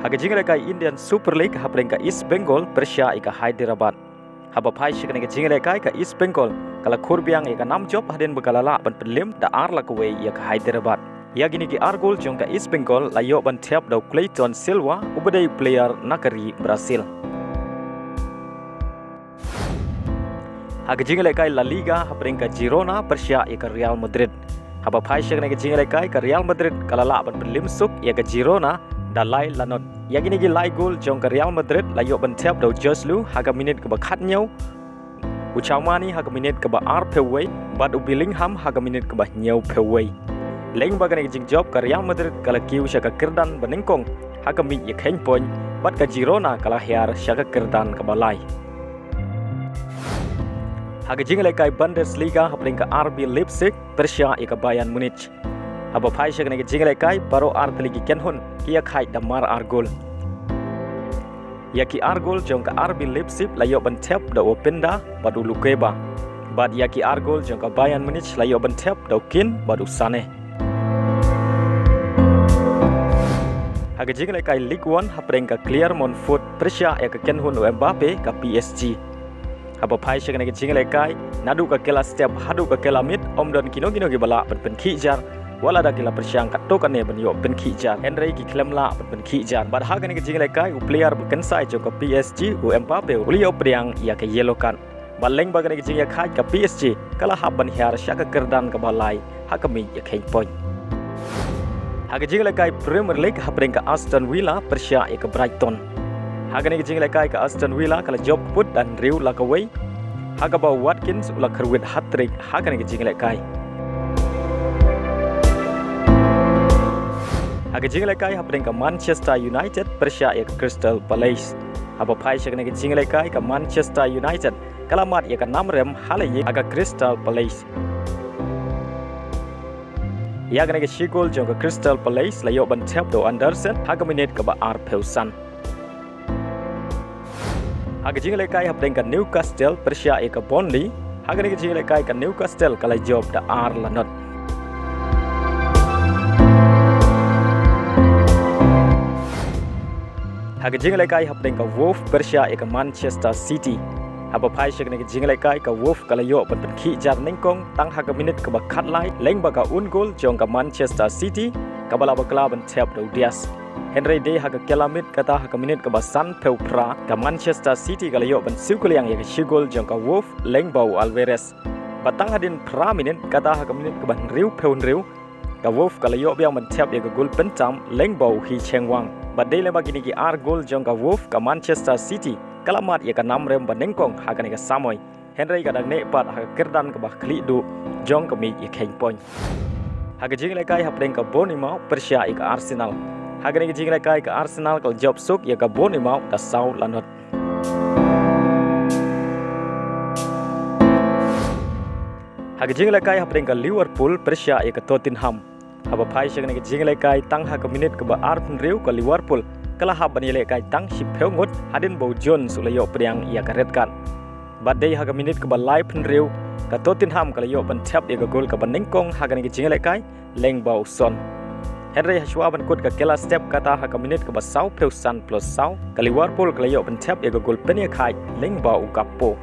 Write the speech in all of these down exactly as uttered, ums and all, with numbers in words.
Ha ka jingïalehkai Indian Super League hapdeng ka East Bengal pyrshah ïa ka Hyderabad. Haba phai sha kane ka jingïalehkai ka East Bengal ka la khur biang ïa ka nam jop hadien ba ka la lah ban pynliem da ar la kawei ïa ka Hyderabad. Ïa kine ki ar gol jong ka East Bengal la ïoh ban thep da u Cleiton Silva uba dei u player na ka ri Brazil. Ha ka jingïalehkai La Liga hapdeng ka Girona pyrshah ïa ka Real Madrid. Haba phai sha kane ka jingïalehkai ka Real Madrid ka la lah ban pynliem suk ïa ka Girona da lai la not. Ïa kine ki lai gol jong ka Real Madrid la ïoh ban thep da u Joselu ha ka minit kaba khathynñiew, u Tchouaméni ha ka minit kaba arphew wei bad u Bellingham ha ka minit kaba hynñiewphew wei. Lyngba kane ka jingjop ka Real Madrid ka la kiew sha ka kyrdan ba nyngkong ha ka miej ïakheiñ point bad ka Girona ka la hiar sha ka kyrdan kaba lai. Ha ka jingïalehkai Bundesliga hapdeng ka R B Leipzig pyrshah ïa ka Bayern Munich. Haba phai sha kane ka jingïalehkai baroh ar tylli ki kynhun ki ïakhaid da mar ar gol. Ïa ki ar gol jong ka R B Leipzig la ïoh ban thep da u Openda bad u Lukeba. Bad ïa ki ar gol jong ka Bayern Munich la ïoh ban thep da u Kean bad u Sané. Ha ka jingïalehkai Ligue One hapdeng ka Clermont Foot pyrshah ïa ka kynhun u Mbappe ka P S G. Haba phai sha kane ka jingïalehkai naduh ka kylla step haduh ka kylla miet ym don kino kino kiba lah ban pynkhih jar. Wat la da ki la pyrshang katto katne ban ïoh pynkhih jar hynrei ki khlem lah ban pynkhih jar. Bad ha kane ka jingïalehkai u player ba kynsai jong ka P S G u Mbappe u la ïoh pdiang ïa ka yellow card. Bad lyngba kane ka jingïakhaid ka P S G ka la hap ban hiar sha ka kyrdan kaba lai ha ka miej ïakheiñ point. Ha ka jingïalehkai Premier League hapdeng ka Aston Villa pyrshah ïa ka Brighton. Ha kane ka jingïalehkai ka Aston Villa ka la jop put da hynriew la kawei ha kaba u Watkins u la kyrwit hat-trick ha kane ka jingïalehkai. Ha ka jingïalehkai hapdeng ka Manchester United pyrshah ïa ka Crystal Palace. Haba phai sha kane ka jingïalehkai ka Manchester United ka la mad ïa ka nam rem ha la ïing ha ka Crystal Palace. Ïa kane ka shi gol jong ka Crystal Palace la ïoh ban thep da u Andersen ha ka minit kaba arphew san. Ha ka jingïalehkai hapdeng ka Newcastle pyrshah ïa ka Burnley. Ha kane ka jingïalehkai ka Newcastle ka la jop da ar la not. Ha ka jingïalehkai hapdeng ka Wolves pyrshah ïa ka Manchester City. Haba phai sha kane ka jingïalehkai ka Wolves ka la ïoh ban pynkhih jar nyngkong tang ha ka minit kaba khatlai lyngba ka own goal jong ka Manchester City kaba la bakla ban thep da u Diaz. Hynrei dei ha ka kylla miet kata ha ka minit kaba sanphew phra ka Manchester City ka la ïoh ban siew kylliang ïa ka shi gol jong ka Wolves lyngba u Alvarez. Bad tang hadien phra minit kata ha ka minit kaba hynriewphew hynriew ka Wolves ka la ïoh biang ban thep ïa ka gol pyntam lyngba u Hee Chan-wang. Bad dei lyngba kine ki ar gol jong ka Wolves ka Manchester City ka la mad ïa ka nam rem ba nyngkong ha kane ka samoi. Hynrei ka dang neh pat ha ka kyrdan kaba khlieh duh jong ka miej ïakheiñ point. Ha ka jingïalehkai hapdeng ka Bournemouth pyrshah ïa ka Arsenal. Ha kane ka jingïalehkai ka Arsenal ka la jop suk ïa ka Bournemouth da saw la not. Ha ka jingïalehkai hapdeng ka Liverpool pyrshah ïa ka Tottenham. Haba phai sha kane ka jingïalehkai tang ha ka minit kaba arphew hynriew ka Liverpool ka la hap ban ïalehkai tang shiphew ngut hadien ba u Jones u la ïoh pdiang ïa ka red card. Bad dei ha ka minit kaba laiphew hynriew ka Tottenham ka la ïoh ban thep ïa ka gol kaba nyngkong ha kane ka jingïalehkai lyngba u Son. Hynrei hashwa ban kut ka kylla step kata ha ka minit kaba sawphew san plus saw ka Liverpool ka la ïoh ban thep ïa ka gol pynïakhaid lyngba u Gakpo.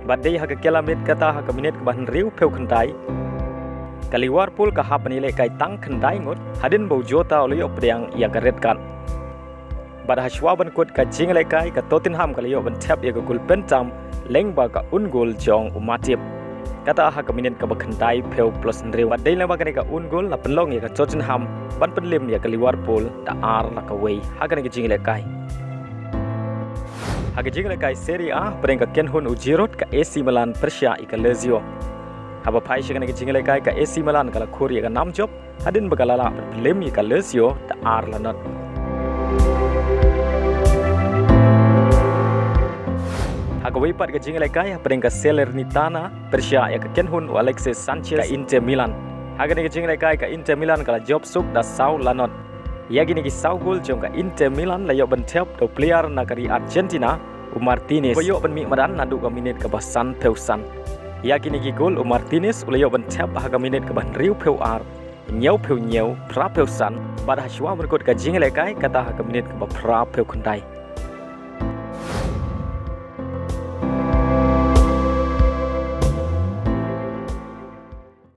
Bad dei ha ka kylla miet kata ha ka minit kaba hynriewphew khyndai ka Liverpool ka hap ban ïalehkai tang khyndai ngut hadien ba u Jota u la ïoh pdiang ïa ka red card. Bad hashwa ban kut ka jingïalehkai ka Tottenham ka la ïoh ban thep ïa ka gol pyntam lyngba ka own goal jong u Matip. Kata ha ka minit kaba khyndaiphew plus hynriew. Bad dei lyngba kane ka own goal la pynlong ïa ka Tottenham ban pynliem ïa ka Liverpool da ar la kawei ha kane ka jingïalehkai. Ha ka jingïalehkai Serie A hapdeng ka kynhun u Giroud ka A C Milan pyrshah ïa ka Lazio. Haba phai sha kane ka jingïalehkai ka A C Milan ka la khur ïa ka nam jop hadien ba ka la lah ban pynliem ïa ka Lazio da ar la not. Ha kawei pat ka jingïalehkai hapdeng ka Salernitana pyrshah ïa ka kynhun u Alexis Sanchez ka Inter Milan. Ha kane ka jingïalehkai ka Inter Milan ka la jop suk da saw la not. Ïa kine ki saw gol jong ka Inter Milan la ïoh ban thep da u player na ka ri Argentina u Martinez. Ba ïoh ban mih madan naduh ka minit kaba sanphew san. Ïa kine ki gol u Martinez u la ïoh ban thep ha ka minit kaba hynriewphew ar. hynñiewphew hynñiew, phraphew san, bad hashwa ban kut ka jingïalehkai kata ha ka minit kaba phraphew khyndai.